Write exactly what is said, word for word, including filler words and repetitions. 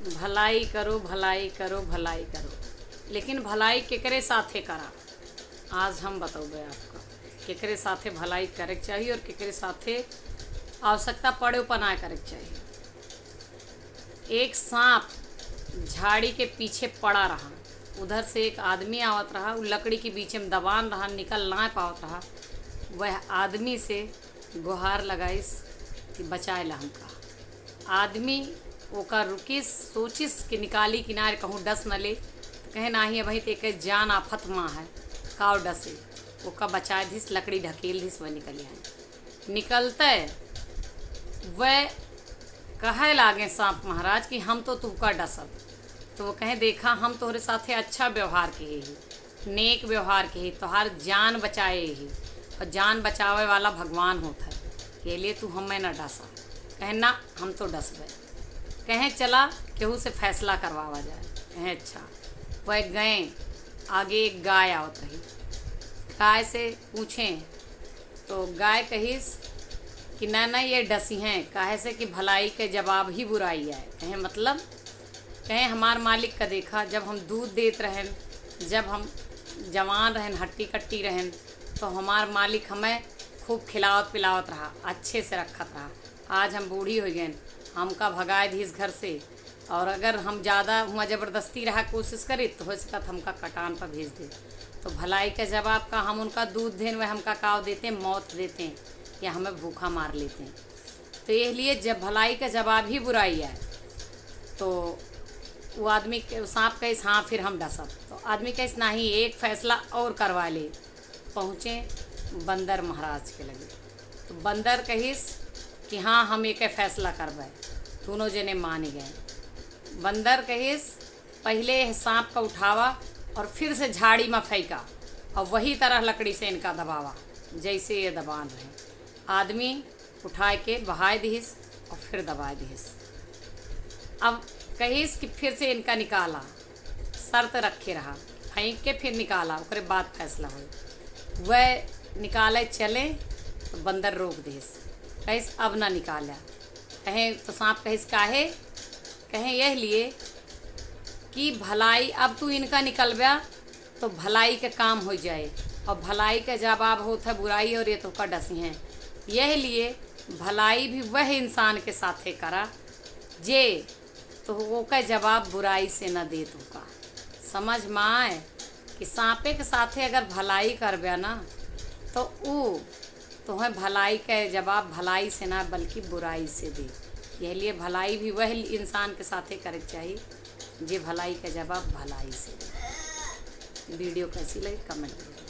भलाई करो, भलाई करो, भलाई करो, लेकिन भलाई केकरे साथे करा? आज हम बतौबे आपका केकरे साथे भलाई करे के चाही और केकरे साथे आवश्यकता पड़े पर ना करे के चाही। एक सांप झाड़ी के पीछे पड़ा रहा, उधर से एक आदमी आवत रहा, उ लकड़ी के बीचे में दबान रहा, निकल ना पावत रहा। वह आदमी से गुहार लगाइस कि बचाए ला हमका। आदमी ओका रुकिस, सोचिस कि निकाली किनारे कहूँ डस न ले, तो कहे, "नाही, अबहीं तो एक जान आफत मा है, काव डसे।" ओका बचाए दिस, लकड़ी ढकेल दिस, वह निकल आए। निकलते वह कहे लागे सांप महाराज कि हम तो तुहका डसब। तो वो कहे, "देखा, हम तोहरे साथे अच्छा व्यवहार किहे ही, नेक व्यवहार किहे ही, तोहार जान बचाए ही, और जान बचावे वाला भगवान होत है, ये लिए तू हमें न डसा।" कहे, "ना, हम तो डसबे।" कहे, "चला, केहू से फैसला करवावा जाए।" कहे, "अच्छा।" वह गए, आगे एक गाय आवत रही, गाय से पूछे, तो गाय कहिस कि "ना, ना, ये डसी हैं, काहे से कि भलाई के जवाब ही बुराई आए।" कहे, "मतलब?" कहे, "हमार मालिक का देखा, जब हम दूध देत रहन, जब हम जवान रहन, हट्टी कट्टी रहन, तो हमार मालिक हमें खूब खिलावत पिलावत रहा, अच्छे से रखत रहा। आज हम बूढ़ी हो गए, हमका भगाए दिस घर से, और अगर हम ज़्यादा हुआ ज़बरदस्ती रहा कोशिश करी, तो हो सकत हमका कटान पर भेज दे। तो भलाई का जवाब का, हम उनका दूध देन, वह हमका काव देते, मौत देते, या हमें भूखा मार लेते।" तो ये लिए जब भलाई का जवाब ही बुराई आए, तो वो आदमी के, सांप कहिस, "हाँ, फिर हम डसब।" तो आदमी कहिस, "नहीं, एक फैसला और करवा ले।" पहुँचे बंदर महाराज के लगे, तो बंदर कहिस कि "हाँ, हम एक फैसला करबे।" दोनों जने मान गए। बंदर कहिस, "पहिले यह सांप का उठावा और फिर से झाड़ी में फेंका, और वही तरह लकड़ी से इनका दबावा, जैसे ये दबान रहे।" आदमी उठाए के बहाए दिहिस और फिर दबाए दिहिस। अब कहिस कि "फिर से इनका निकाला, शर्त रखे रहा, फेंक के फिर निकाला, ओकरे बाद फैसला होई।" वह निकाले चले तो बंदर रोक दिहिस, कहिस, "अब ना निकाला।" कहे तो सांप कहिस, "काहे?" कहे, "यह लिए कि भलाई, अब तू इनका निकलब्या तो भलाई के काम हो जाए, और भलाई के जवाब होत है बुराई, और ये तोहका डसी हैं। यह लिए भलाई भी वह इंसान के साथे करा जे तो ओके जवाब बुराई से न दे तोहका।" समझ में आए कि सांपे के साथे अगर भलाई करब्या ना, तो ऊ तोहें भलाई के जवाब भलाई से ना, बल्कि बुराई से दे। यह लिए भलाई भी वह इंसान के साथे करे के चाही जे भलाई के जवाब भलाई से दे। वीडियो कैसी लगी, कमेंट में।